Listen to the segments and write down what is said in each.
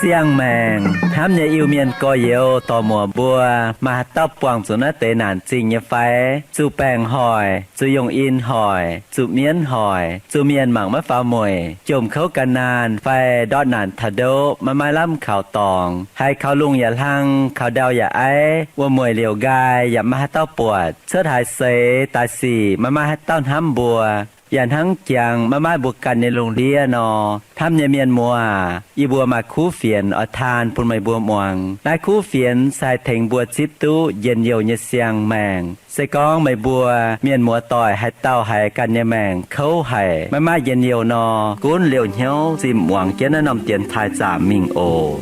Siang-maengc hnamv nyei Iu-Mienh gorx-youz dorc-muoc mbuo, maaih haaix dauh buangh zuqc naaiv deix naanc zingh nyei fai? Zuqc baengc hoic, zuqc yongh in hoic, zuqc mienv hoic, zuqc mienh mangc maiv faaux mueic, jomc kouv gan naanh fai ndortv naanc taux ndoqv, maiv maaih lamh kaux dorngx, haiz kaux lungh yaac hlang, kaux ndau yaac aiv, wuom-mueic liouc nqaai yaac maiv maaih haaix dauh buatc, cuotv haaix seix daaih sic maiv maaih haaix dauh hnamv mbuo, yaac hnangv jangx maiv maaih mbuo ganh nyei lungh ndiev nor, hnamv nyei mienh muoz, yie mbuo maaih kuv fienx oix taan bun meih mbuo muangx. Naaiv kuv fienx se haih tengx mbuo zipv duqv njien-youh nyei siang-maengc. Se gorngv meih mbuo mienh muoz-doic haaix dauh haiz ganh nyei maengc kouv haic, maiv maaih njien-youh nor, gunv liouh hnyouv zinh muangx jienv naaiv norm dienx taaih zaamc mingh oc.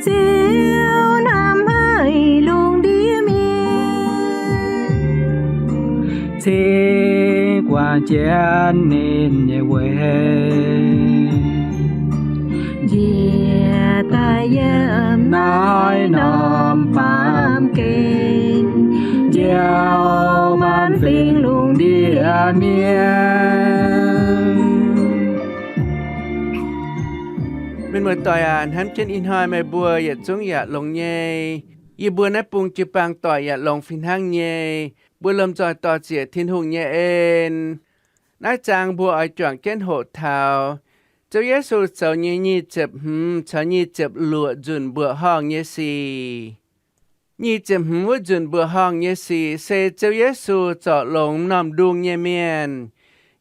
Ziouv hnamv haic lungh ndiev mienh, cingx guangc jienv ninh nyei weic, njiec daaih yiem naaiv norm baamh gen, njoux maanc fingx lungh ndiev mienh. Mienh muoz-doic aac, hnamv jienv ih hnoi meih mbuo yietc zungv yaac longx nyei. Yie mbuo naaiv bung jiu-baang doic yaac longx fih hnangv nyei. Mbuo lomh nzoih dorh ziec Tin-Hungh nyei en. Naaiv zaang mbuo oix juangc jienv hoqc taux Ziouv Yesu zoux nyei nyic ziepc hmz caux nyic ziepc luoqc nzunc mbuoqc horngh nyei sic. Nyic ziepc hmz wuov nzunc mbuoqc horngh nyei sic se Ziouv Yesu zorc longx m'normh ndung nyei mienh.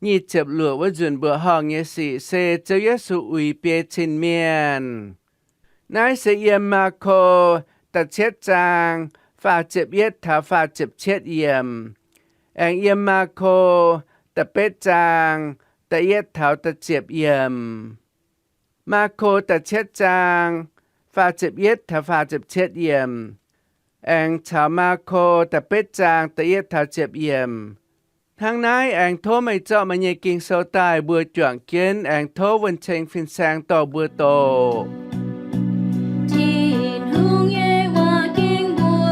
Nyic ziepc luoqc wuov nzunc mbuoqc horngh nyei sic se Ziouv Yesu uix biei cin mienh. Naaiv se yiem Maako da'cietv zaang faah ziepc yietv taux faah ziepc cietv yiemc, aengx yiem Maako da'betv zaang da'yietv taux da'ziepc yiemc. Maako da'cietv zaang faah ziepc yietv taux faah ziepc cietv yiemc, aengx caux Maako da'betv zaang da'yietv taux ziepc yiemc. Hnangv naaiv aengx tov meih zorqv meih nyei Ging-Sou daaih mbuo juangc jienv aengx tov wuonh ceng fin-saeng dorh mbuo doqc. Tin-Hungh nyei waac-ging mbuo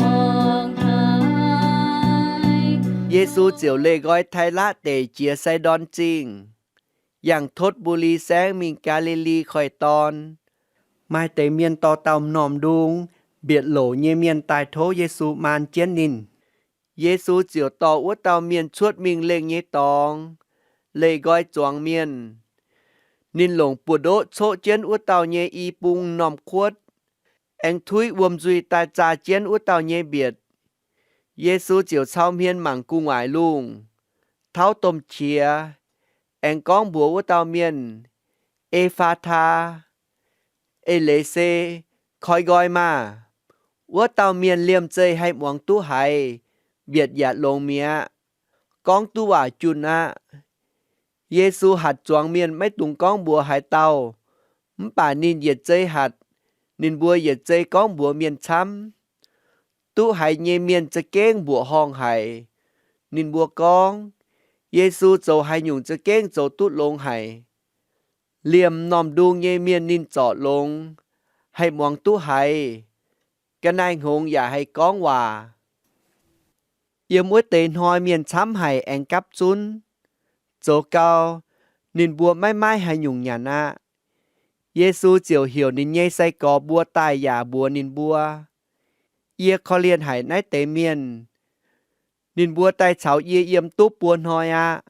horngh haic. Yesu ziouc leih nqoi Tailaqv Deic jiex Sai^ndorn Zingh, yangh Totv^mbu^li Saengv mingh Gaa^li^li Koiv-Dorn. Maaih deix mienh dorh dauh m'normh ndung mbietc louc nyei mienh daaih tov Yesu maan jienv ninh. Yesu ziouc dorh wuov dauh mienh cuotv mingh lengh nyei dorngx, leih nqoi zuangx mienh. Ninh longc buoz-ndoqv coqv jienv wuov dauh nyei i bung m'normh kuotv, aengx tuiv wuom-nzuih daaih zaah jienv wuov dauh nyei mbietc. Yesu ziouc cau hmien mangc gu'nguaaic lungh, tauv domh qiex, aengx gorngv mbuox wuov dauh mienh, E^faa^taa, eix leiz se, Koi nqoi maah! Wuov dauh mienh liemh zeih haih muangx duqv haiz, mbietc yaac longx mi'aqv, gorngv duqv waac junh aqv. Yesu hatc zuangx mienh maiv dungx gorngv mbuox haaix dauh, mv baac ninh yietc zei hatc, ninh mbuo yietc zei gorngv mbuox mienh camv. Duqv haiz nyei mienh za'gengh mbuoqc horngh haic. Ninh mbuo gorngv, Yesu zoux haaix nyungc za'gengh zoux duqv longx haic. Liemh m'normh ndung nyei mienh ninh zorc longx, haih muangx duqv haiz, ga'naaiv-hngongx yaac haih gorngv waac. Yiem wuov deix hnoi mienh camv haic aengx gapv zunv. Zoux gau, ninh mbuo maiv maaih haaix nyungc nyanc aqv. Yesu ziouc heuc ninh nyei sai-gorx mbuo daaih yaac mbuox ninh mbuo, Yie korv-lienh haic naaiv deix mienh. Ninh mbuo daaih caux yie yiem duqv buo hnoi aqv.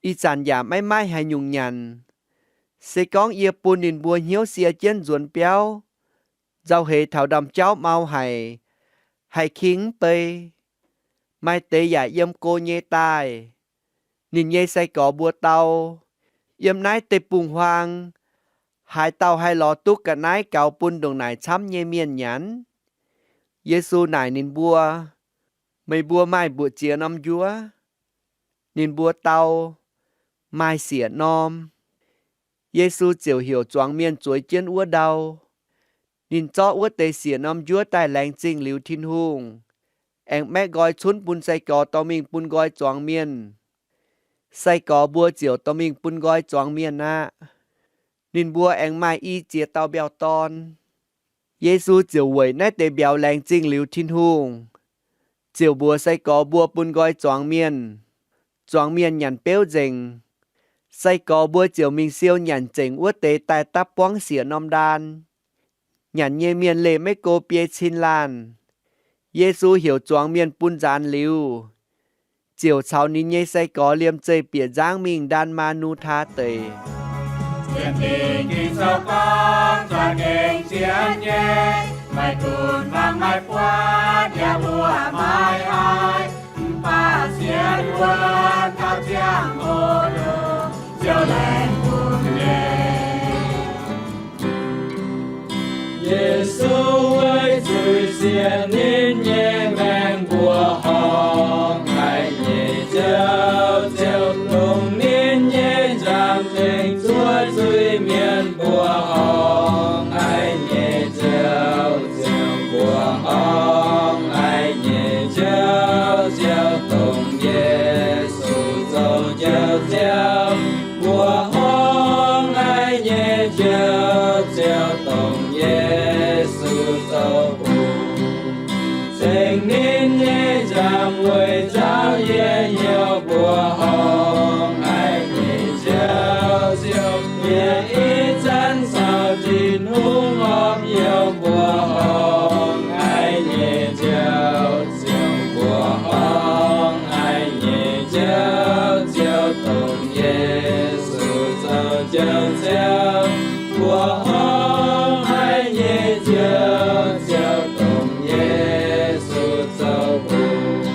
Ih zanc yaac maiv maaih haaix nyungc nyanc. Se gorngv yie bun ninh mbuo hnyouv sie jienv nzuonx biauv, nzauh heix taux ndaamv-jauv mau haic, haih king mv bei. Maaih deix yaac yiem go nyei daaih. Ninh nyei sai-gorx mbuo dau, Yiem naaiv deic-bung-huaang haaix dauh haih lorz duqv ga'naaiv gaux bun ndongc naaic camv nyei mienh nyanc? Yesu naaic ninh mbuo, Meih mbuo maaih mbuoqc ziex norm njuov? Ninh mbuo dau, Maaih siec norm. Yesu ziouc heuc zuangx mienh zueiz jienv wuov ndau. Ninh zorqv wuov deix siec norm njuov daaih laengz zingh liuz Tin-Hungh, aengx maeqv nqoi cunv bun sai-gorx dorh mingh bun nqoi zuangx mienh. Sai-gorx mbuo ziouc dorh mingh bun nqoi zuangx mienh aqv. Ninh mbuo aengx maaih i ziex dauh mbiauh dorn. Yesu ziouc weic naaiv deix mbiauz laengz zingh liuz Tin-Hungh, ziouc mbuox sai-gorx mbuo bun nqoi zuangx mienh. Zuangx mienh nyanc beuv nzengc. Sai-gorx mbuo ziouc mingh siou nyanc zengc wuov deix daaih dapv buangv siec norm ndaan. Nyanc nyei mienh leih maiv go biei cin laanh. Yesu heuc zuangx mienh bun nzaanx liuz, ziouc caux ninh nyei sai-gorx liemh zeih bieqc nzangv mingh Ndan^maa^nu^taa Deic. Sienx Lingh Ging-Sou gorngv, za'gengh sienx nyei, maiv gunv fangx maiv buatc yaac mbuo maiv haih, mv baac sienx wuov taux ziangh hoc lungh ziouc laengz bun nyei. Yesu weic zuiz-sieqv ninh nyei maengc mbuoqc horngh, haiz nyei Ziouv ziouc dongh ninh nyei nzangc tengx zuov zuiz-mienh mbuoqc horngh. Haiz nyei Ziouv ziouc mbuoqc horngh, haiz nyei Ziouv ziouc dongh Yesu zoux Njoux Ziouv. Mbuoqc horngh, haiz nyei Njoux Ziouv dongh Yesu zoux Bungx, ceng ninh nyei nzangc weic nzauh yie hnyouv. Mbuoqc horngh, haiz nyei Njoux Ziouv, yie ih zanc caux Tin-Hungh horpc youz. Mbuoqc horngh, haiz nyei Njoux Ziouv, mbuoqc horngh, haiz nyei Njoux Ziouv dongh Yesu zoux Njoux Ziouv. Mbuoqc horngh, haiz nyei Njoux Ziouv dongh Yesu zoux Bungx.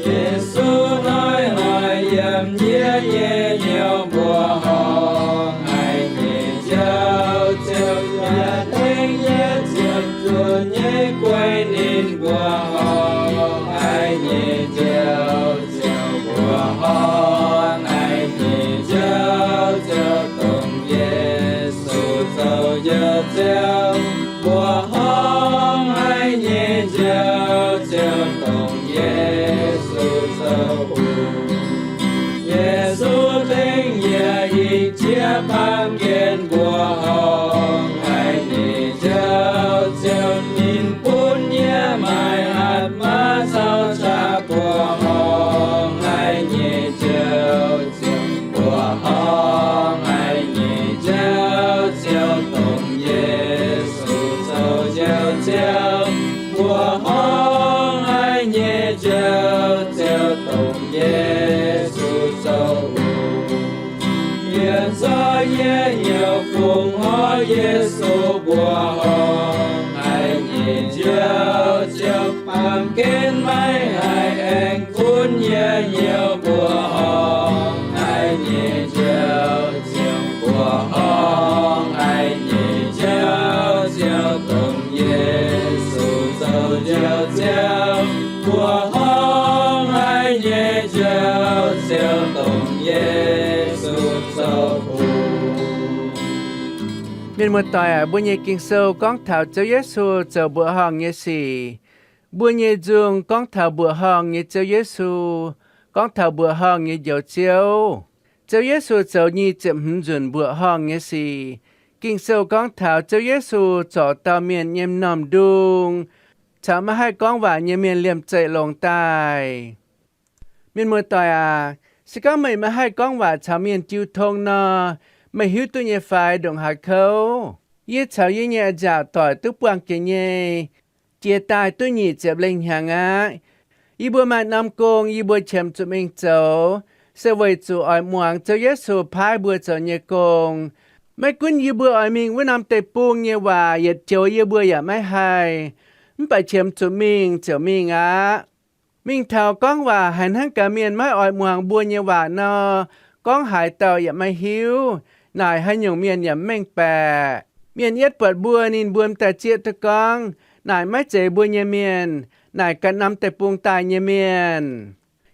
Yesu hnoi-hnoi yiem yie nyei hnyouv. Mbuoqc horngh, haiz nyei Njoux Ziouv, yaac tengx yie ziepc zuoqc nyei guei ninh. Mbuoqc horngh, haiz nyei Njoux Ziouv. Mbuoqc horngh, haiz nyei Njoux Ziouv dongh Yesu zoux Njoux Ziouv. Mbuoqc horngh, haiz nyei Njoux Ziouv dongh Yesu zoux Bungx. Yesu tengx yie ih jiex baamh gen. Mbuoqc horngh, haiz nyei Njoux Ziouv, ninh bun yie maaih hatc maaz caux qaqv. Mbuoqc horngh, haiz nyei Njoux Ziouv. Mbuoqc horngh, haiz nyei Njoux Ziouv dongh Yesu zoux Njoux Ziouv. Mbuoqc horngh, haiz nyei Njoux Ziouv dongh Yesu zoux Bungx. Yie zorqv yie hnyouv fungx horc Yesu. Mbuoqc horngh, haiz nyei Njoux Ziouv, baamh gen maiv haih aengx gunv yie hnyouv. Mbuoqc horngh, haiz nyei Njoux Ziouv. Mbuoqc horngh, haiz nyei Njoux Ziouv, dongh Yesu zoux Njoux Ziouv. Mbuoqc horngh, haiz nyei Njoux Ziouv, dongh Yesu zoux Bungx. Mienh muoz-doic aac, mbuo nyei Ging-Sou gorngv taux Ziouv Yesu zoux mbuoqc horngh nyei sic. Mbuo nyei nzung gorngv taux mbuoqc horngh nyei Ziouv Yesu, gorngv taux mbuoqc horngh nyei Njoux Ziouv. Ziouv Yesu zoux nyic ziepc hmz nzunc mbuoqc horngh nyei sic. Ging-Sou gorngv taux Ziouv Yesu zorc dauh mienh nyei m'normh ndung, caux maiv haih gorngv waac nyei mienh liemh zeih longc daaih. Mienh muoz-doic aac, se gorngv meih maiv haih gorngv waac caux mienh jiu tong nor, meih hiuv duqv nyei fai ndongc haaix kouv? Yie caux yie nyei a'nziaauc doic duqv buangh jiex nyei, jiex daaih duqv nyic ziepc lengh hnyangx aqv. Yie mbuo maaih norm gong yie mbuo qiemx zuqc mingh zoux, se weic zuqc oix muangx Ziouv Yesu paaiv mbuo zoux nyei gong. Maiv gunv yie mbuo oix mingh wuov norm deic-bung nyei waac yietc joux yie mbuo yaac maiv haih, mv baac qiemx zuqc mingh ziouc mingh aqv. Mingh taux gorngv waac haiz hnangv gaax mienh maiv oix muangx mbuo nyei waac nor, gorngv haaix dauh yaac maiv hiuv, naaic haaix nyungc mienh yaac mv mengh baeqc. Mienh yietv buatc mbuo ninh mbuo m'daaih zieqv duqv gorngv, naaic maiv zeiz mbuo nyei mienh, naaic ganh norm deic-bung daaih nyei mienh.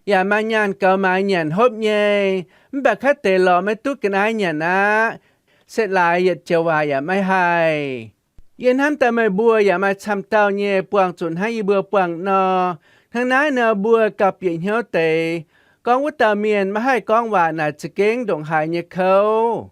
Yaac maaih nyaanh gaux maaiz nyanc hopv nyei, mv baac kaav deix lorz maiv duqv ga'naaiv nyanc aqv. Se laaix yietc joux waac yaac maiv haih. Yie hnamv daaih meih mbuo yaac maaih camv dauh nyei buangh zuqc hnangv yie mbuo buangh nor. Hnangv naaiv nor mbuo gauh bieqc hnyouv deix, gorngv wuov dauh mienh maiv haih gorngv waac naaic za'gengh ndongc haaix nyei kouv.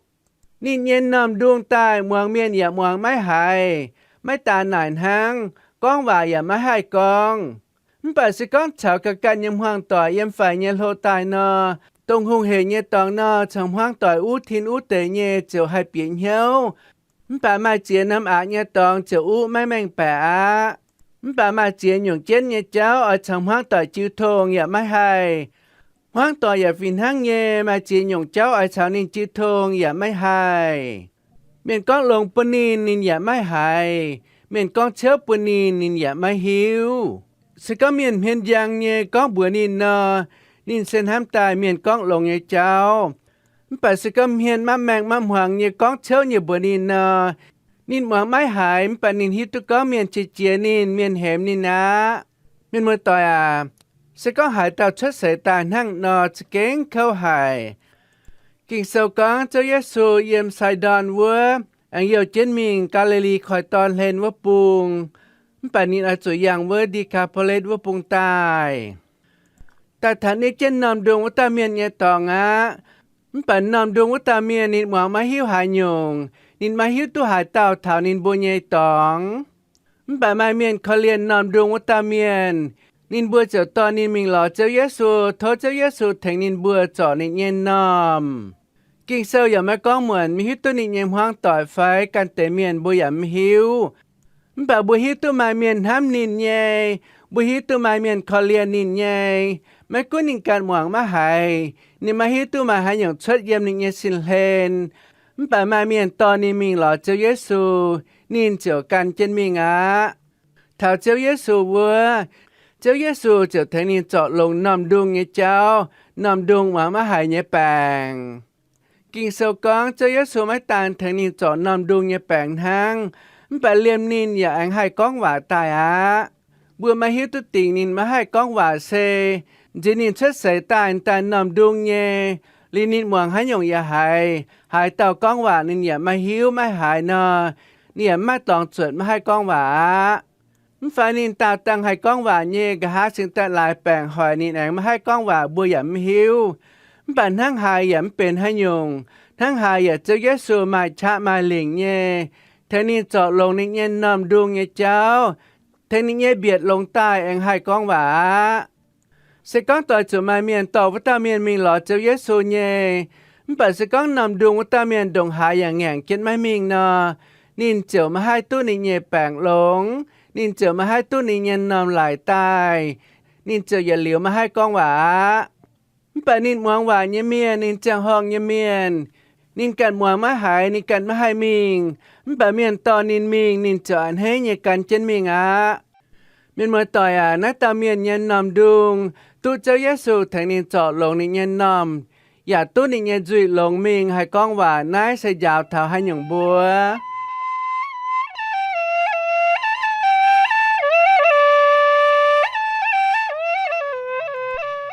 Ninh nyei m'normh ndung daaih muangx mienh yaac muangx maiv haiz, maiv daan naaic hnangv, gorngv waac yaac maiv haih gorngv. Mv baac se gorngv caux ga'ganh nyei hmuangx-doic yiem faix nyei hlo daaih nor, dongh hungh heic nyei dorngx nor, caux hmuangx-doic uv tin uv deix nyei ziouc haih bieqc hnyouv. Mv baac maaih ziex norm aqc nyei dorngx ziouc uv maiv mengh baeqc aqv. Mv baac maaih ziex nyungc jienv nyei jauv oix caux hmuangx-doic jiu tong yaac maiv haih. Hmuangx-doic yaac fih hnangv nyei, maaih ziex nyungc jauv oix caux ninh jiu tong yaac maiv haih. Mienh gorngv longx bun ninh, ninh yaac maiv haiz. Mienh gorngv ciouv bun ninh, ninh yaac maiv hiuv. Se gorngv mienh hmien njang nyei gorngv mbuox ninh nor, ninh se hnamv daaih mienh gorngv longx nyei jauv. Mv baac se gorngv hmien maiv maengh maiv hmuangx nyei gorngv ciouv nyei mbuox ninh nor, ninh muangx maiv haiz, mv baac ninh hiuv duqv gorngv mienh qiex jiez ninh, mienh hemx ninh aqv. Mienh muoz-doic aac, se gorngv haaix dauh cuotv seix daaih hnangv nor, za'gengh kouv haic. Ging-Sou gorngv Ziouv Yesu yiem Saidon wuov aengx youh jienv mingh Gaa^li^li Koiv-Dorn hlen wuov bung, mv baac ninh oix zuqc yangh wuov Ndikaapoletv wuov bung daaih. Daaih taux ninh jienv m'normh ndung wuov dauh mienh nyei dorngx aqv. Mv baac m'normh ndung wuov dauh mienh ninh muangx maiv hiuv haaix nyungc, ninh maiv hiuv duqv haaix dauh taux ninh mbuo nyei dorngx. Mv baac maaih mienh korv-lienh m'normh ndung wuov dauh mienh, ninh mbuo ziouc dorh ninh mingh lorz Ziouv Yesu, tov Ziouv Yesu tengx ninh mbuo zorc ninh nyei m'normh. Ging-Sou yaac maiv gorngv muonc, maiv hiuv duqv ninh nyei hmuangv doic fai ganh deix mienh mbuo yaac maiv hiuv. Mv baac mbuo hiuv duqv maaih mienh hnamv ninh nyei, mbuo hiuv duqv maaih mienh korv-lienh ninh nyei. Maiv gunv ninh ganh muangx maiv haiz, ninh maiv hiuv duqv maaih haaix nyungc cuotv yiem ninh nyei sin-hlen, mv baac maaih mienh dorh ninh mingh lorz Ziouv Yesu, ninh ziouc gan jienv mingh aqv. Taux Ziouv Yesu wuov, Ziouv Yesu ziouc tengx ninh zorc longx m'normh ndung nyei jauv, m'normh ndung muangx maiv haiz nyei baengc. Ging-Sou gorngv Ziouv Yesu maiv daan tengx ninh zorc m'normh ndung nyei baengc hnangv, mv baac liemh ninh yaac aengx haih gorngv waac daaih aqv. Mbuo maiv hiuv duqv dingc ninh maiv haih gorngv waac se nziex ninh cuotv seix daaih daaih m'normh ndung nyei, liuz ninh muangx haaix nyungc yaac haiz, haaix dauh gorngv waac ninh yaac maiv hiuv maiv haiz nor, ninh yaac maiv maaih dorngx zuotc maiv haih gorngv waac aqv. Mv fai ninh daauh dangh haih gorngv waac nyei, nqa'haav cingx daaih laaix baengc hoic ninh aengx maiv haih gorngv waac, mbuo yaac maiv hiuv. Mv baac hnangv haaix yaac mv benx haaix nyungc. Hnangv haaix yaac Ziouv Yesu maaih qaqv maaih lingc nyei, tengx ninh zorc longx ninh nyei m'normh ndung nyei jauv, tengx ninh nyei mbietc longx daaih aengx haih gorngv waac aqv. Se gorngv doix zuqc maaih mienh dorh wuov dauh mienh mingh lorz Ziouv Yesu nyei, mv baac se gorngv m'normh ndung wuov dauh mienh ndongc haaix yaac ngaengc jienv maiv mingh nor, ninh ziouc maiv haih duqv ninh nyei baengc longx, ninh ziouc maiv haih duqv ninh nyei m'normh laic daaih, ninh ziouc yietc liuz maiv haih gorngv waac aqv. Mv baac ninh muangx waac nyei mienh, ninh ziangh horngh nyei mienh, ninh ganh muangx maiv haiz, ninh ganh maiv haih mingh, mv baac mienh dorh ninh mingh, ninh ziouc a'hneiv nyei gan jienv mingh aqv. Mienh muoz-doic aac, naaiv dauh mienh nyei m'normh ndung duqv Ziouv Yesu tengx ninh zorc longx ninh nyei m'normh, yaac duqv ninh nyei nzuih longx mingh haih gorngv waac, naaiv se njaaux taux haaix nyungc mbuo?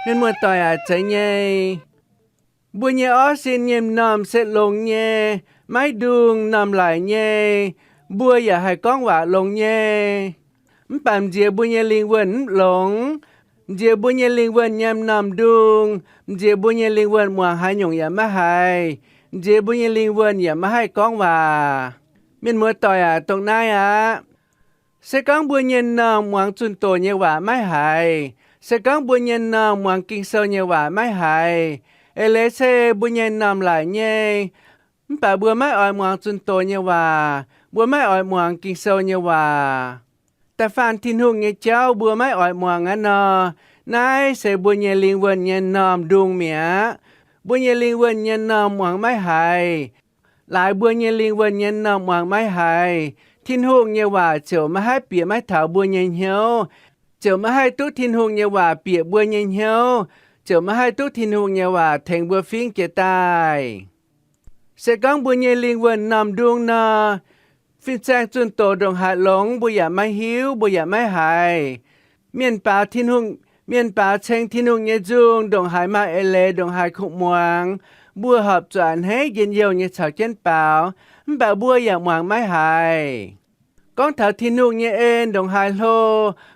Mienh muoz-doic aac, zeiz nyei. Mbuo nyei orv sin nyei m'normh se longx nyei, maiv ndung, m'normh laic nyei, mbuo yaac haih gorngv waac longx nyei. Mv baac m'nziex mbuo nyei lingh wuonh mv longx, m'nziex mbuo nyei lingh wuonh nyei m'normh ndung, m'nziex mbuo nyei lingh wuonh muangx haaix nyungc yaac maiv haiz, m'nziex mbuo nyei lingh wuonh yaac maiv haih gorngv waac. Mienh muoz-doic aac, dongh naaiv aqv. Se gorngv mbuo nyei m'normh muangx zunh doz nyei waac maiv haiz, se gorngv mbuo nyei m'normh muangx Ging-Sou nyei waac maiv haiz, eix leiz se mbuo nyei m'normh laic nyei, mv baac mbuo maiv oix muangx zunh doz nyei waac, mbuo maiv oix muangx Ging-Sou nyei waac. Da'faanh Tin-Hungh nyei jauv mbuo maiv oix muangx aqv nor, naaiv se mbuo nyei lingh wuonh nyei m'normh ndung mi'aqv. Mbuo nyei lingh wuonh nyei m'normh muangx maiv haiz. Laaix mbuo nyei lingh wuonh nyei m'normh muangx maiv haiz, Tin-Hungh nyei waac ziouc maiv haih bieqc maiv taux mbuo nyei hnyouv, ziouc maiv haih duqv Tin-Hungh nyei waac bieqc mbuo nyei hnyouv, ziouc maiv haih duqv Tin-Hungh nyei waac tengx mbuo fingv jiez daaih. Se gorngv mbuo nyei lingh wuonh m'normh ndung nor, fin-saeng zunh doz ndongc haaix longx mbuo yaac maiv hiuv, mbuo yaac maiv haiz. Mienh baaux Tin-Hungh, mienh baaux ceng Tin-Hungh nyei nzung ndongc haaix maaih eix leiz, ndongc haaix kuh muangx, mbuo horpc zuqc a'hneiv njien-youh nyei caux jienv baaux, mv baac mbuo yaac muangx maiv haiz. Gorngv taux Tin-Hungh nyei en ndongc haaix hlo,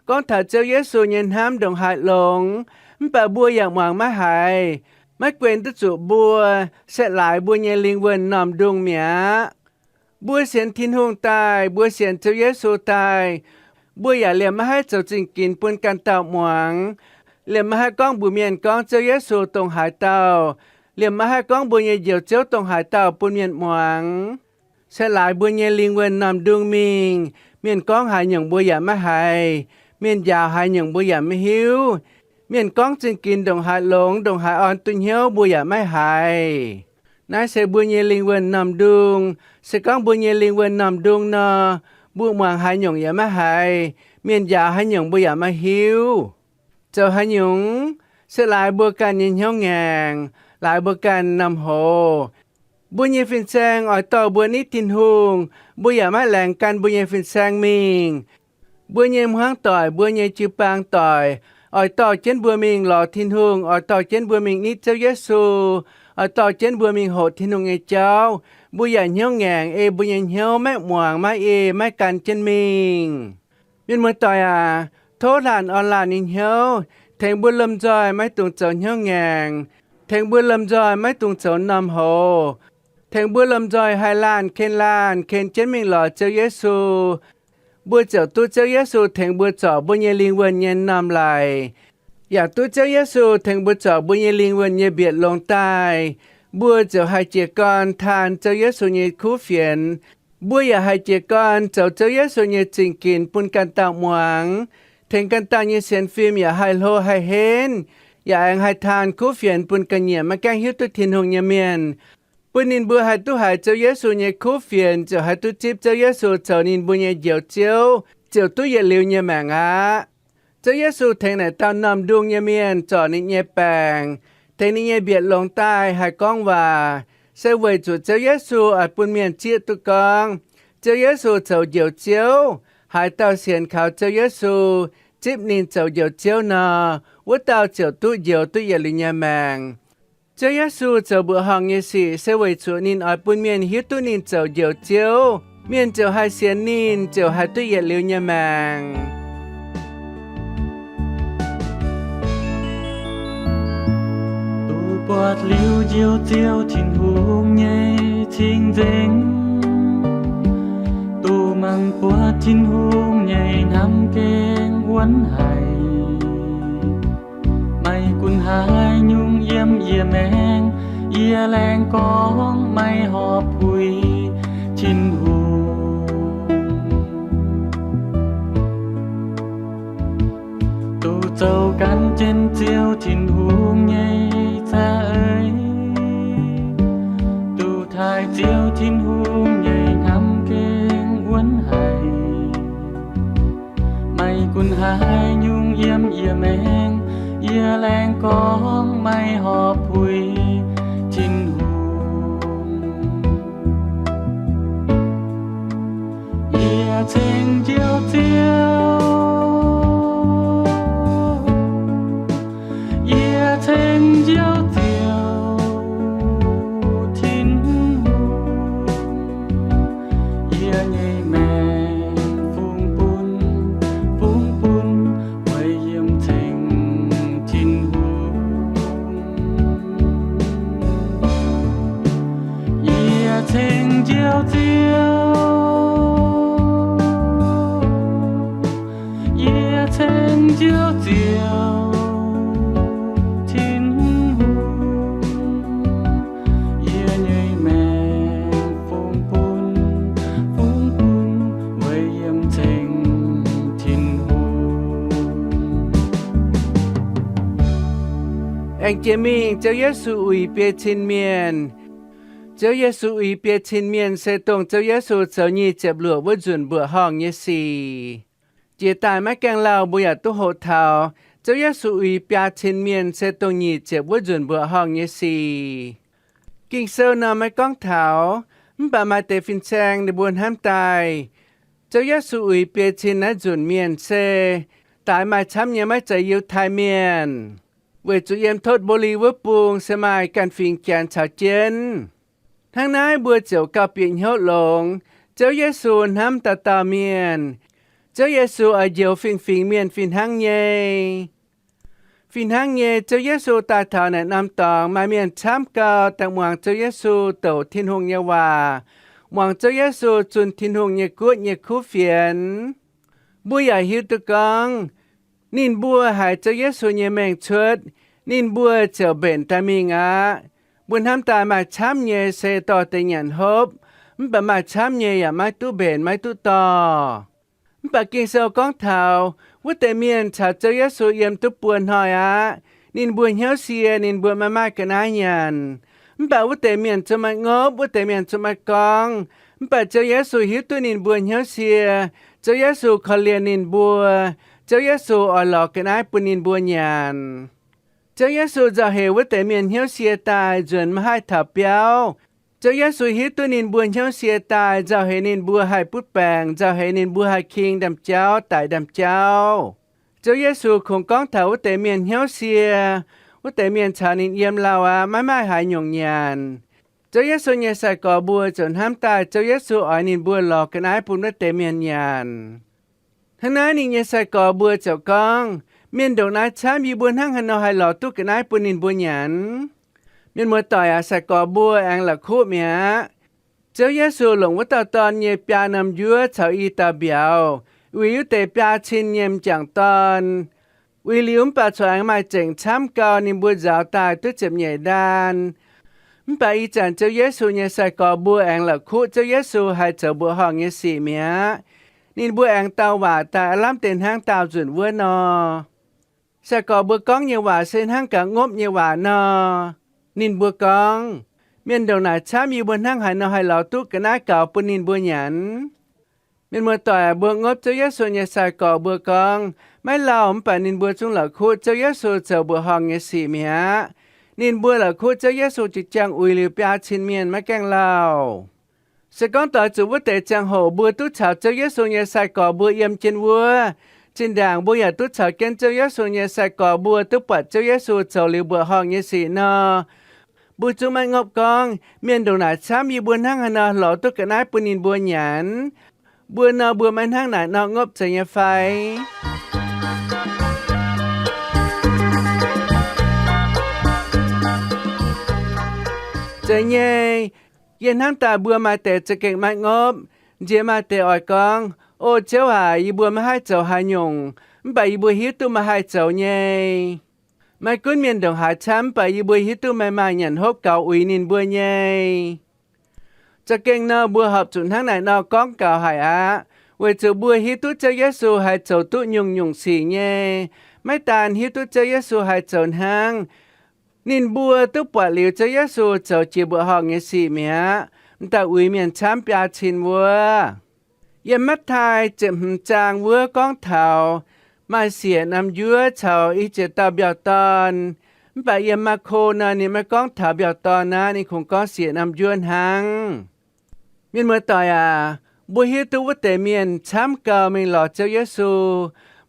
gorngv taux Ziouv Yesu nyei hnamv ndongc haaix longx, mv baac mbuo yaac muangx maiv haiz. Maiv guen duqv zuqc mbuo, se laaix mbuo nyei lingh wuonh m'normh ndungh mi'aqv. Mbuo sienx Tin-Hungh daaih, mbuo sienx Ziouv Yesu daaih, mbuo yaac liemh maiv haih zoux zingh ginx bun ganh dauh muangx. Liemh maiv haih gorngv mbuox mienh gorngv Ziouv Yesu dongh haaix dauh. Liemh maiv haih gorngv mbuo nyei Njoux Ziouv dongh haaix dauh bun mienh muangx. Se laaix mbuo nyei lingh wuonh m'normh ndungh mingh, mienh gorngv haaix nyungc mbuo yaac maiv haiz. Mienh njaaux haaix nyungc mbuo yaac maiv hiuv. Mienh gorngv zingh ginx ndongc haaix longx, ndongc haaix orn duqv hnyouv mbuo yaac maiv haiz. Naaiv se mbuo nyei lingh wuonh m'normh ndungh. Se gorngv mbuo nyei lingh wuonh m'normh ndungh nor, mbuo muangx haaix nyungc yaac maiv haiz. Mienh njaaux haaix nyungc mbuo yaac maiv hiuv. Zoux haaix nyungc? Se laaix mbuo ganh nyei hnyouv ngaengc, laaix mbuo ganh m'normh hoz. Mbuo nyei fin-saeng oix dorh mbuo nitv Tin-Hungh, mbuo yaac maiv laengz gan mbuo nyei fin-saeng mingh. Mbuo nyei hmuangv doic, mbuo nyei jiu-baang doic, oix dorh jienv mbuo mingh lorz Tin-Hungh, oix dorh jienv mbuo mingh nitv Ziouv Yesu, oix dorh jienv mbuo mingh hoqc Tin-Hungh nyei jauv. Mbuo yaac hnyouv ngaengc ei mbuo nyei hnyouv maiv muangx, maiv ei, maiv gan jienv mingh. Mienh muoz-doic aac, tov laanh orn laanh nyei hnyouv tengx mbuo lomh nzoih maiv dungx zoux hnyouv ngaengc, tengx mbuo lomh nzoih maiv dungx zoux m'normh hoz, tengx mbuo lomh nzoih haih laanh ken laanh ken jienv mingh lorz Ziouv Yesu. Mbuo ziouc duqv Ziouv Yesu tengx mbuo zorc mbuo nyei lingh wuonh nyei m'normh laic, yaac duqv Ziouv Yesu tengx mbuo zorc mbuo nyei lingh wuonh nyei mbietc longx daaih. Mbuo ziouc haih jiez gorn taan Ziouv Yesu nyei kuv fienx. Mbuo yaac haih jiez gorn zoux Ziouv Yesu nyei zingh ginx bun ganh dauh muangx, tengx ganh dauh nyei sienx fim yaac haih hlo haih henv, yaac aengx haih taan kuv fienx bun ga'nyiec maiv gaengh hiuv duqv Tin-Hungh nyei mienh, bun ninh mbuo haih duqv haiz Ziouv Yesu nyei kuv fienx, ziouc haih duqv zipv Ziouv Yesu zoux ninh mbuo nyei Njoux Ziouv, ziouc duqv yietc liuz nyei maengc aqv. Ziouv Yesu tengx naaic dauh m'normh ndungh nyei mienh zorc ninh nyei baengc, tengx ninh nyei mbietc longx daaih haih gorngv waac, se weic zuqc Ziouv Yesu oix bun mienh zieqv duqv gorngv, Ziouv Yesu zoux Njoux Ziouv. Haaix dauh sienx kaux Ziouv Yesu, zipv ninh zoux Njoux Ziouv nor, wuov dauh ziouc duqv njoux duqv yietc liuz nyei maengc. Ziouv Yesu zoux mbuoqc horngh nyei sic se weic zuqc ninh oix bun mienh hiuv duqv ninh zoux Njoux Ziouv, mienh ziouc haih sienx ninh, ziouc haih duqv yietc liuz nyei maengc. Duqv buatc liuz Njoux Ziouv Tin-Hungh nyei cing-nzengc, duqv mangc buatc Tin-Hungh nyei hnamv gengh wuonv haic. Maiv gunv haaix nyungc yiem yie maengc, yie laengz gorngv maiv horpc puix Tin-Hungh. Duqv zoux gan jienv Ziouv Tin-Hungh nyei za'eix, duqv taaih Ziouv Tin-Hungh nyei hnamv gengh wuonv haic. Maiv gunv haaix nyungc yiem yie maengc, yie laengz gorngv maiv horpc puix Tin-Hungh. Yie ceng Njoux Ziouv, yie ceng Njoux Ziouv Tin-Hungh. Yie nyei maengc fungx bun, fungx bun weic yiem ceng Tin-Hungh. Yie ceng Njoux Ziouv, yie ceng Njoux Ziouv Tin-Hungh. Yie nyei maengc fungx bun, fungx bun weic yiem ceng Tin-Hungh. Aengx jiex mingh Ziouv Yesu uix biei cin mienh. Ziouv Yesu uix biei cin mienh se dongh Ziouv Yesu zoux nyic ziepc luoqc wuov nzunc mbuoqc horngh nyei sic. Jiex daaih maiv gaengh lauh mbuo yaac duqv hoqc taux Ziouv Yesu uix biaa cin mienh se dongh nyic ziepc wuov nzunc mbuoqc horngh nyei sic. Ging-Sou nor maiv gorngv taux, mv baac maaih deix fin-saeng ninh mbuo hnamv daaih, Ziouv Yesu uix biei cin naaiv nzunc mienh se daaix maaih camv nyei maiv zeiz Yiutai Mienh, weic zuqc yiem Totv Mbou Li wuov bung se maaih ganh fingx Janx caux jienv. Hnangv naaiv mbuo ziouc gauh bieqc hnyouv longx, Ziouv Yesu hnamv dauh dauh mienh. Ziouv Yesu oix njoux fingx-fingx mienh fih hnangv nyei. Fih hnangv nyei, Ziouv Yesu daaih taux naaic norm dorngx, maaih mienh camv gau daaih muangx Ziouv Yesu douc Tin-Hungh nyei waac, muangx Ziouv Yesu zunh Tin-Hungh nyei guoqv nyei kuv fienx. Mbuo yaac hiuv duqv gorngv, ninh mbuo haiz Ziouv Yesu nyei mengh cuotv, ninh mbuo ziouc mbenc daaih mingh aqv. Mbuo hnamv daaih maaih camv nyei se dorh deix nyanc hopv, mv baac maaih camv nyei yaac maiv duqv mbenc, maiv duqv dorh. Mv baac Ging-Sou gorngv taux wuov deix mienh caux Ziouv Yesu yiem duqv buo hnoi aqv. Ninh mbuo hnyouv sie, ninh mbuo maiv maaih ga'naaiv nyanc. Mv baac wuov deix mienh zungv maiv ngopv, wuov deix mienh zungv maiv gorngv. Mv baac Ziouv Yesu hiuv duqv ninh mbuo hnyouv sie. Ziouv Yesu korv-lienh ninh mbuo. Ziouv Yesu oix lorz ga'naaiv bun ninh mbuo nyanc. Ziouv Yesu nzauh heix wuov deix mienh hnyouv sie daaih nzuonx maiv haih taux biauv. Ziouv Yesu hiuv duqv ninh mbuo hnyouv sie daaih, nzauh heix ninh mbuo haih butv baengc, nzauh heix ninh mbuo haih king ndaamv-jauv, daic ndaamv-jauv. Ziouv Yesu kungx gorngv taux wuov deix mienh hnyouv sie, wuov deix mienh caux ninh yiem lauh aqv, maiv maaih haaix nyungc nyanc. Ziouv Yesu nyei sai-gorx mbuo ziouc hnamv daaih Ziouv Yesu oix ninh mbuo lorz ga'naaiv bun wuov deix mienh nyanc. Hnangv naaiv ninh nyei sai-gorx mbuo ziouc gorngv, Mienh ndongc naaiv camv, yie mbuo hnangv haaix nor haih lorz duqv ga'naaiv bun ninh mbuo nyanc? Mienh muoz-doic aac, sai-gorx mbuo aengx la'kuqv mi'aqv. Ziouv Yesu longc wuov dauh dorn nyei biaa norm njuov caux i dauh mbiauz, uix wuov deix biaa cin nyei m'jangc dorn. Uix liuz mv baac corc aengx maaih zengc camv gau, ninh mbuo nzaaux daaih duqv ziepc nyeic ndaan. Mv baac ih zanc Ziouv Yesu nyei sai-gorx mbuo aengx la'kuqv Ziouv Yesu haih zoux mbuoqc horngh nyei sic mi'aqv. Ninh mbuo aengx dau waac daaih aav lamh deix hnangv daauh nzunc wuov nor. Sai-gorx mbuo gorngv nyei waac se hnangv gaax ngopv nyei waac nor. Ninh mbuo gorngv, Mienh ndongc naaic camv, yie mbuo hnangv haaix nor haih lorz duqv ga'naaiv gaux bun ninh mbuo nyanc? Mienh muoz-doic aac, mbuo ngopv Ziouv Yesu nyei sai-gorx mbuo gorngv, maiv lauh mv baac ninh mbuo zungv la'kuqv Ziouv Yesu zoux mbuoqc horngh nyei sic mi'aqv. Ninh mbuo la'kuqv Ziouv Yesu jiex jaang uix liuz biaa cin mienh maiv gaengh lauh. Se gorngv doix zuqc wuov deix ziangh hoc mbuo duqv caux Ziouv Yesu nyei sai-gorx mbuo yiem jienv wuov, zinh ndaangc mbuo yaac duqv caux jienv Ziouv Yesu nyei sai-gorx mbuo duqv buatc Ziouv Yesu zoux liuz mbuoqc horngh nyei sic nor, mbuo zungv maiv ngopv gorngv, Mienh ndongc naaic camv, yie mbuo hnangv haaix nor lorz duqv ga'naaiv bun ninh mbuo nyanc? Mbuo nor, mbuo maiv hnangv naaic nor ngopv zeiz nyei fai? Zeiz nyei. Yie hnamv daaih mbuo maaih deix za'gengh maiv ngopv. Nziex maaih deix oix gorngv, O Ziouv aac, yie mbuo maiv haih zoux haaix nyungc, mv baac yie mbuo hiuv duqv meih haih zoux nyei. Maiv gunv mienh ndongc haaix camv, mv baac yie mbuo hiuv duqv meih maaih nyanc hopv gaux uix ninh mbuo nyei. Za'gengh nor, mbuo horpc zuqc hnangv naaic nor gorngv gaux haic aqv, weic zuqc mbuo hiuv duqv Ziouv Yesu haih zoux duqv nyungc-nyungc sic nyei. Maiv daan hiuv duqv Ziouv Yesu haih zoux hnangv, ninh mbuo duqv buatc liuz Ziouv Yesu zoux jiex mbuoqc horngh nyei sic mi'aqv, m'daaih uix mienh camv biaa cin wuov. Yiem Matv^taai ziepc hmz zaang wuov gorngv taux maaih siec norm njuov caux i ziex dauh mbiauz-dorn. Mv baac yiem Maako nor, ninh maiv gorngv taux mbiauz-dorn aqv, ninh kungx gorngv siec norm njuov hnangv. Mienh muoz-doic aac, mbuo hiuv duqv wuov deix mienh camv gau mingh lorz Ziouv Yesu.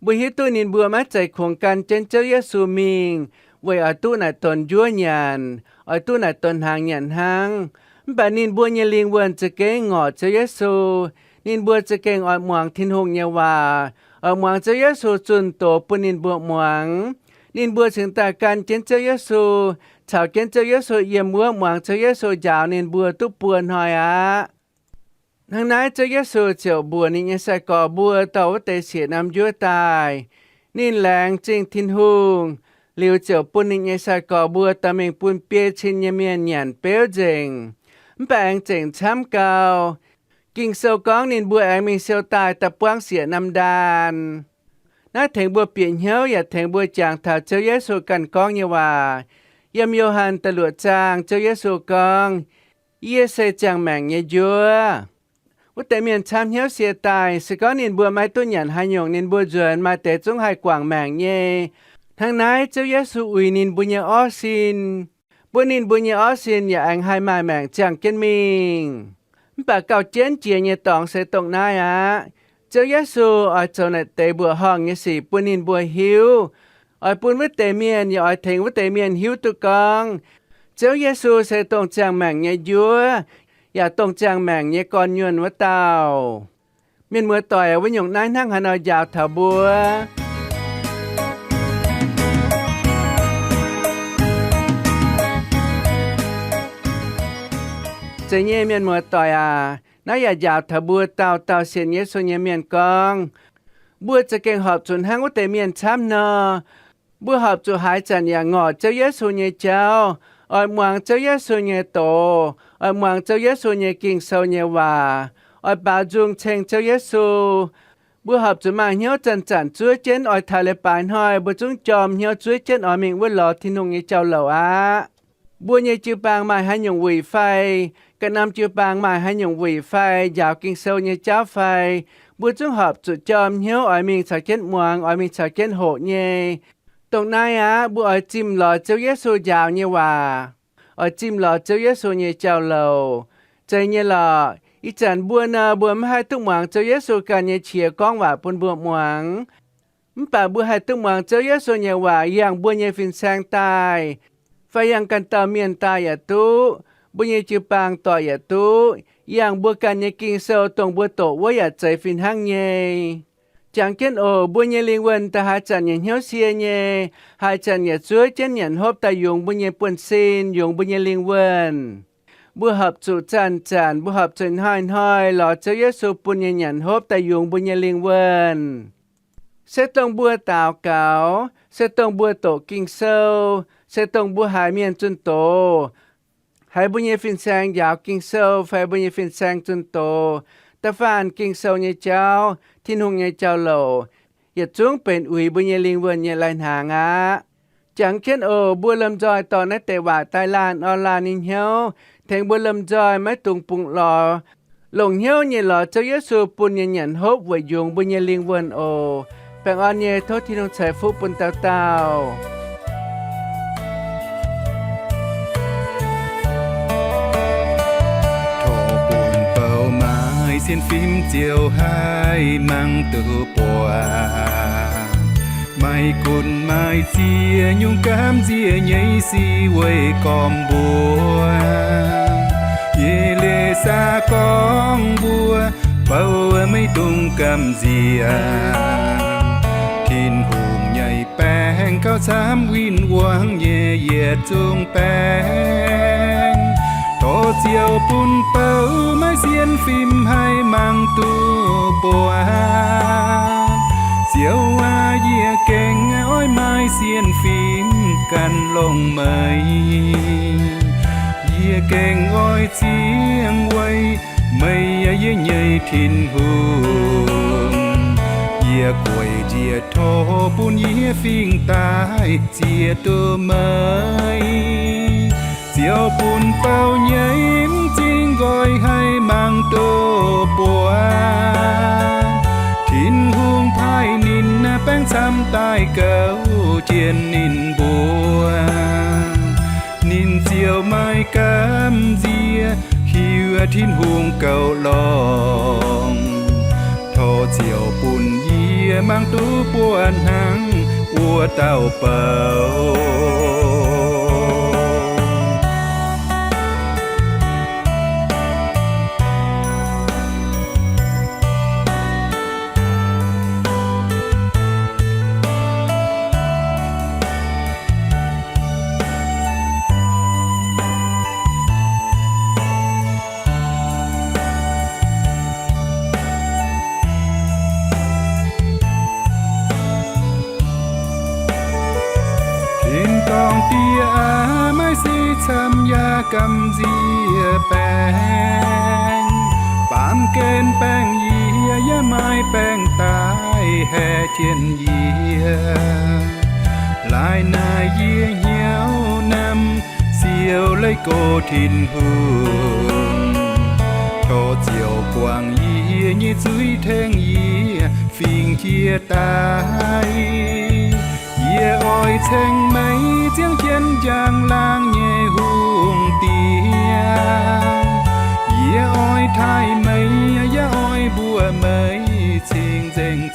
Mbuo hiuv duqv ninh mbuo maiv zeiz kungx gan jienv Ziouv Yesu mingh weic oix duqv naaic donx njuov nyanc, oix duqv naaic donx hnaangx nyanc hnangv. Mv baac ninh mbuo nyei lingh wuonh za'gengh ngorc Ziouv Yesu. Ninh mbuo za'gengh oix muangx Tin-Hungh nyei waac, oix muangx Ziouv Yesu zunh doz bun ninh mbuo muangx. Ninh mbuo cingx daaih gan jienv Ziouv Yesu, caux jienv Ziouv Yesu yiem wuov muangx Ziouv Yesu njaaux ninh mbuo duqv buo hnoi aqv. Hnangv naaiv Ziouv Yesu ziouc mbuox ninh nyei sai-gorx mbuo dorh wuov deix siec norm njuov daaih. Ninh laengz zingh Tin-Hungh, liuz ziouc bun ninh nyei sai-gorx mbuo dorh mingh bun biei cin nyei mienh nyanc beuv nzengc. Mv baac aengx zengc camv gau. Ging-Sou gorngv ninh mbuo aengx mingh siou daaih da'buangv siec norm ndaan. Naaiv tengx mbuo bieqc hnyouv yaac tengx mbuo jangx taux Ziouv Yesu ganh gorngv nyei waac. Yiem Yo^han da'luoqc zaang, Ziouv Yesu gorngv, Yie se ziangh maengc nyei njuov. Wuov deix mienh camv hnyouv sie daaih, se gorngv ninh mbuo maiv duqv nyanc haaix nyungc, ninh mbuo nzuonx maaih deix zungv haih guangc maengc nyei. Hnangv naaiv Ziouv Yesu uix ninh mbuo nyei orv sin, bun ninh mbuo nyei orv sin yaac aengx haih maaih maengc ziangh jienv mingh. Mv baac gauh jienv jiex nyei dorngx se dongh naaiv aqv. Ziouv Yesu oix zoux naaic deix mbuoqc horngh nyei sic bun ninh mbuo hiuv, oix bun wuov deix mienh yaac oix tengx wuov deix mienh hiuv duqv gorngv Ziouv Yesu se dongh ziangh maengc nyei njuov, yaac dongh ziangh maengc nyei gorn-nyuonh wuov dauh. Mienh muoz-doic, wuov nyungc naaiv hnangv haaix nor njaaux taux mbuo? Zeiz nyei, mienh muoz-doic aac, naaiv yaac njaaux taux mbuo dauh dauh sienx Yesu nyei mienh gorngv, mbuo za'gengh horpc zuqc hnangv wuov deix mienh camv nor. Mbuo horpc zuqc haaix zanc yaac ngorc Ziouv Yesu nyei jauv, oix muangx Ziouv Yesu nyei doz, oix muangx Ziouv Yesu nyei Ging-Sou nyei waac, oix baaux nzung ceng Ziouv Yesu. Mbuo horpc zuqc maaih hnyouv zanc-zanc zuov jienv oix taux leiz-baaix hnoi mbuo zungv jorm hnyouv zuov jienv oix mingh wuov lorz Tin-Hungh nyei jauv-louc aqv. Mbuo nyei jiu-baang maaih haaix nyungc wuic fai, ganh norm jiu-baang maaih haaix nyungc wuic fai, njaaux Ging-Sou nyei jauv fai, mbuo zungv horpc zuqc jorm hnyouv oix mingh caux jienv muangx, oix mingh caux jienv hoqc nyei. Dongh naaiv aqv, mbuo oix zimh lorz Ziouv Yesu njaaux nyei waac, oix zimh lorz Ziouv Yesu nyei jauv-louc. Zeiz nyei lorqc, ih zanc mbuo nor, mbuo maiv haih duqv muangx Ziouv Yesu ganh nyei qiex gorngv waac bun mbuo muangx. Mv baac mbuo haih duqv muangx Ziouv Yesu nyei waac yangh mbuo nyei fin-saeng daaih, fai yangh ganh dauh mienh daaih yaac duqv, mbuo nyei jiu-baang doic yaac duqv, yangh mbuo ganh nyei Ging-Sou dongh mbuo doqc wuov yaac zeiz fih hnangv nyei. Jangx jienv oc, mbuo nyei lingh wuonh da'haaix zanc yaac hnyouv sie nyei, haaix zanc yaac zuov jienv nyanc hopv daaih yungz mbuo nyei buonv-sin, yungz mbuo nyei lingh wuonh. Mbuo horpc zuqc zanc-zanc, mbuo horpc zuqc hnoi-hnoi lorz Ziouv Yesu bun nyei nyanc hopv daaih yungz mbuo nyei lingh wuonh. Se dongh mbuo daux gaux, se dongh mbuo doqc Ging-Sou, se dongh mbuo haiz mienh zunh doz, haiz mbuo nyei fin-saeng njaaux Ging-Sou fai mbuo nyei fin-saeng zunh doz, da'faanh Ging-Sou nyei jauv, Tin-Hungh nyei jauv-louc, yietc zungv benx uix mbuo nyei lingh wuonh nyei lai-hnaangx aqv. Jangx jienv oc, mbuo lomh nzoih dorh naaiv deix waac daaih laanh orn laanh nyei hnyouv, tengx mbuo lomh nzoih maiv dungx bungx lorz, longc hnyouv nyei lorz Ziouv Yesu bun nyei nyanc hopv weic yungz mbuo nyei lingh wuonh oc. Baengh orn nyei, tov Tin-Hungh ceix fuqv bun dauh dauh. Tov bun bou maaih sienx fim ziouc haih mangc duqv buatc. Maaih gunv maaih ziex nyungc gamh nziex nyei sic weih gormx mbuo. Yie leiz saax gorngv mbuo, bou maiv dungx gamh nziex. Tin-Hungh nyei baengc gauh camv win-wangv nyei yietc zungv baengc. Tov Ziouv bun bou maaih sienx fim haih mangc duqv buatc. Ziouv aac, yie gengh oix maaih sienx fim gan longx meih. Yie gengh oix ziangh weic meih, yie nyei Tin-Hungh. Yie gueic njiec tov bun yie fingx daaih ziex duqv meih. Ziouv bun bou nyei m'zing nqoi haih mangc duqv buatc. Tin-Hungh paaiv ninh baengc camv daaih gouv jienv ninh mbuo. Ninh ziouc maaih gamh nziex hiuv Tin-Hungh goux longx. Tov Ziouv bun yie mangc duqv buatc hnangv wuov dauh bou. Tin-dorngh Diex aac, maaih sic camv yaac gamh nziex baengc. Baamh gen baengh yie, yaac maaih baengh daaih haeqv jienv yie. Laaix naaic yie hnyouv namx siou leiz gox Tin-Hungh. Tov Ziouv guangc yie nyei zuiz tengx yie fingx jiex daaih. Yie oix ceng meih ziangh jienv njang-laangc nyei hungh diex. Yie oix taaih meih, yaac oix mbuox meih cing-nzengc